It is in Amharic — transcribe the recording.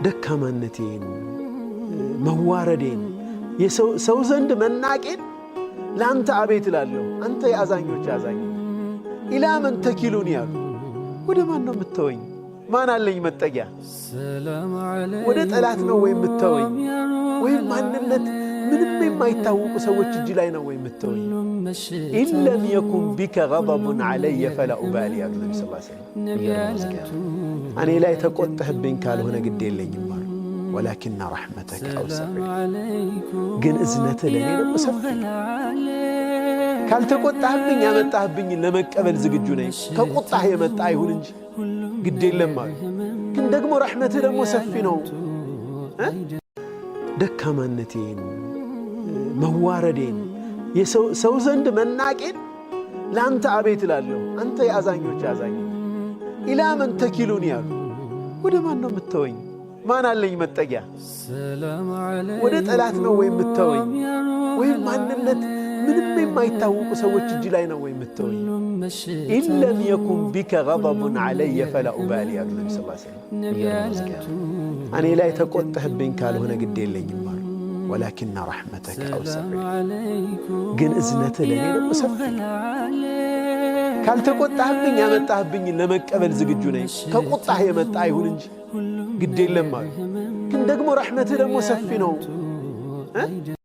ደካማነቴን፣ መዋረዴን፣ የሰው ዘንድ መናቄን ለአንተ አቤት እላለሁ። አንተ የአዛኞች አዛኝ። إلى من تكلني አሉ። ወደ ማን ነው የምትተወኝ? ማን አለኝ መጠጊያ? ወደ ጠላት ነው ወይ የምትተወኝ? ወይም ማንነት ምንም የማይታወቁ ሰዎች እጅ ላይ ነው ወይ የምትተወኝ? إن لم يكن بك غضب علي فلا أبالي አሉ ነቢ ስ ሰለም። እኔ ላይ ተቆጥተህብኝ ካልሆነ ግድ የለኝም አሉ። ولكن رحمتك أوسع፣ ግን እዝነትህ ለእኔ ደግሞ ሰፊ። ካልተቆጣህብኝ ያመጣህብኝን ለመቀበል ዝግጁ ነኝ። ከቁጣህ የመጣ አይሁን እንጂ ግድ የለም አሉ። ግን ደግሞ ረሕመትህ ደግሞ ሰፊ ነው። ደካማነቴን፣ መዋረዴን፣ የሰው ዘንድ መናቄን ለአንተ አቤት እላለሁ። አንተ የአዛኞች አዛኝ። إلى من تكلني አሉ። ወደ ማን ነው የምትተወኝ? ማን አለኝ መጠጊያ? ወደ ጠላት ነው ወይ የምትተወኝ? ወይም ማንነት ምንም የማይታወቁ ሰዎች እጅ ላይ ነው ወይ የምትተወኝ? إن لم يكن بك غضب علي فلا أبالي አሉ ነቢ ስ ሰለም። እኔ ላይ ተቆጥተህብኝ ካልሆነ ግድ የለኝም አሉ። ولكن رحمتك أوسع፣ ግን እዝነትህ ለእኔ ደግሞ ሰፊ። ካልተቆጣህብኝ ያመጣህብኝን ለመቀበል ዝግጁ ነኝ። ከቁጣህ የመጣ አይሁን እንጂ ግድ የለም አሉ። ግን ደግሞ ረሕመትህ ደግሞ ሰፊ ነው።